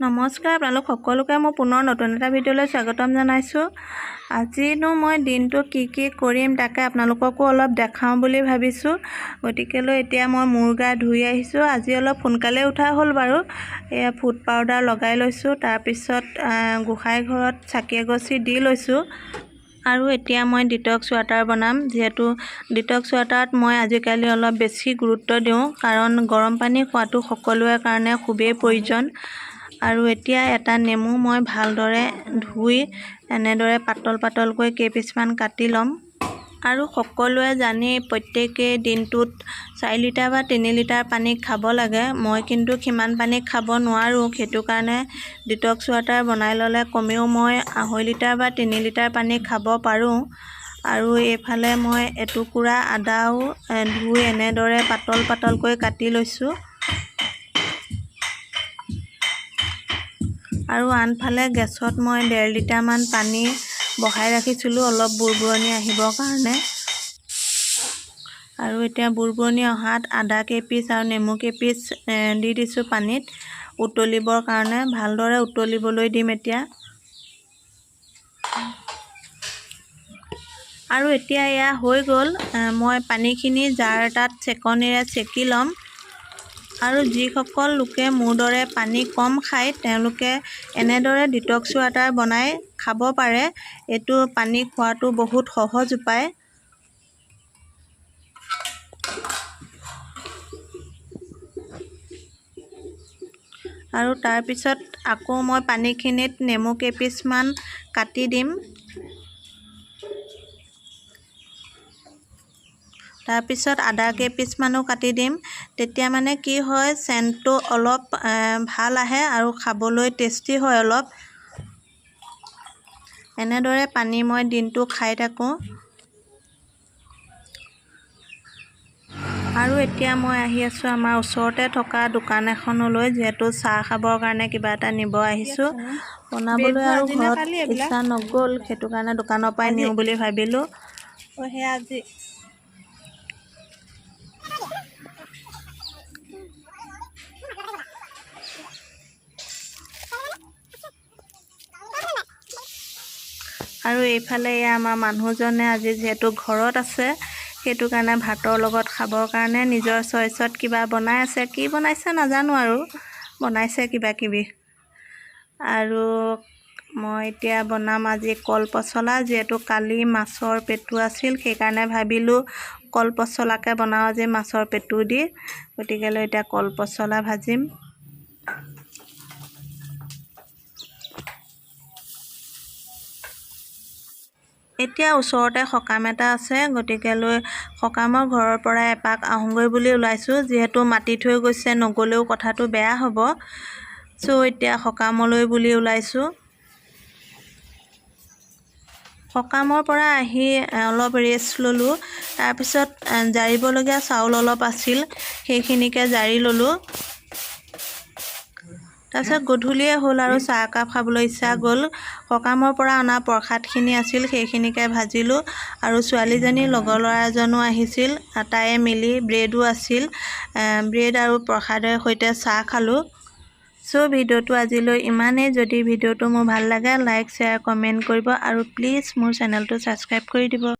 নমস্কাৰ আপোনালোক সকলোকে মই পুনৰ নতুন এটা ভিডিঅ'লৈ স্বাগতম জনাইছোঁ। আজিনো মই দিনটো কি কি কৰিম তাকে আপোনালোককো অলপ দেখাওঁ বুলি ভাবিছোঁ। গতিকেলৈ এতিয়া মই মূৰ গা ধুই আহিছোঁ। আজি অলপ সোনকালে উঠা হ'ল বাৰু। এয়া ফুড পাউডাৰ লগাই লৈছোঁ, তাৰপিছত গোঁসাই ঘৰত চাকি এগছি দি লৈছোঁ। আৰু এতিয়া মই ডিটক্স ৱাটাৰ বনাম। যিহেতু ডিটক্স ৱাটাৰত মই আজিকালি অলপ বেছি গুৰুত্ব দিওঁ, কাৰণ গৰম পানী খোৱাটো সকলোৰে কাৰণে খুবেই প্ৰয়োজন। আৰু এতিয়া এটা নেমু মই ভালদৰে ধুই এনেদৰে পাতল পাতলকৈ কেইপিচমান কাটি ল'ম। আৰু সকলোৱে জানেই প্ৰত্যেকেই দিনটোত 4 লিটাৰ বা 3 লিটাৰ পানী খাব লাগে। মই কিন্তু সিমান পানী খাব নোৱাৰোঁ, সেইটো কাৰণে ডিটক্স ৱাটাৰ বনাই ল'লে কমেও মই 2.5 লিটাৰ বা 3 লিটাৰ পানী খাব পাৰোঁ। আৰু এইফালে মই এটুকুৰা আদাও ধুই এনেদৰে পাতল পাতলকৈ কাটি লৈছোঁ। আৰু আনফালে গেছত মই 1.5 লিটাৰমান পানী বহাই ৰাখিছিলোঁ অলপ বুৰবুৰণি আহিবৰ কাৰণে। আৰু এতিয়া বুৰবুৰণি অহাত আদা কেইপিচ আৰু নেমু কেইপিচ দি দিছোঁ পানীত উতলিবৰ কাৰণে। ভালদৰে উতলিবলৈ দিম এতিয়া। আৰু এতিয়া এয়া হৈ গ'ল। মই পানীখিনি জাৰ এটাত চেকনিৰে চেকি ল'ম। আৰু যিসকল লোকে মোৰ দৰে পানী কম খায় তেওঁলোকে এনেদৰে ডিটক্স ৱাটাৰ বনাই খাব পাৰে। এইটো পানী খোৱাটো বহুত সহজ উপায়। আৰু তাৰপিছত আকৌ মই পানীখিনিত নেমু কেইপিচমান কাটি দিম। তাৰপিছত আদা কেইপিচমানো কাটি দিম। তেতিয়া মানে কি হয়, চেণ্টটো অলপ ভাল আহে আৰু খাবলৈ টেষ্টি হয় অলপ। এনেদৰে পানী মই দিনটো খাই থাকোঁ। আৰু এতিয়া মই আহি আছোঁ আমাৰ ওচৰতে থকা দোকান এখনলৈ, যিহেতু চাহ খাবৰ কাৰণে কিবা এটা নিব আহিছোঁ। বনাবলৈ আৰু ঘৰত ইচ্ছা নগ'ল, সেইটো কাৰণে দোকানৰ পৰাই নিওঁ বুলি ভাবিলোঁ। সেয়া আজি আৰু এইফালে এয়া আমাৰ মানুহজনে আজি যিহেতু ঘৰত আছে, সেইটো কাৰণে ভাতৰ লগত খাবৰ কাৰণে নিজৰ চইচত কিবা বনাই আছে। কি বনাইছে নাজানো, আৰু বনাইছে কিবা কিবি। আৰু মই এতিয়া বনাম আজি কল পচলা। যিহেতু কালি মাছৰ পেটু আছিল, সেইকাৰণে ভাবিলোঁ কল পচলাকে বনাওঁ আজি মাছৰ পেটু দি। গতিকেলৈ এতিয়া কল পচলা ভাজিম। এতিয়া ওচৰতে সকাম এটা আছে, গতিকেলৈ সকামৰ ঘৰৰ পৰা এপাক আহোঁগৈ বুলি ওলাইছোঁ। যিহেতু মাতি থৈ গৈছে, নগ'লেও কথাটো বেয়া হ'ব। চ' এতিয়া সকামলৈ বুলি ওলাইছোঁ। সকামৰ পৰা আহি অলপ ৰেষ্ট ল'লোঁ। তাৰপিছত জাৰিবলগীয়া চাউল অলপ আছিল, সেইখিনিকে জাৰি ল'লোঁ। তাৰপিছত গধূলিয়ে হ'ল আৰু চাহ একাপ খাবলৈ ইচ্ছা গ'ল। সকামৰ পৰা অনা প্ৰসাদখিনি আছিল, সেইখিনিকে ভাজিলোঁ। আৰু ছোৱালীজনীৰ লগৰ ল'ৰা এজনো আহিছিল, আটায়ে মিলি ব্ৰেডো আছিল, ব্ৰেড আৰু প্ৰসাদৰ সৈতে চাহ খালোঁ। চ' ভিডিঅ'টো আজিলৈ ইমানেই। যদি ভিডিঅ'টো মোৰ ভাল লাগে, লাইক, শ্বেয়াৰ, কমেণ্ট কৰিব আৰু প্লিজ মোৰ চেনেলটো ছাবস্ক্ৰাইব কৰি দিব।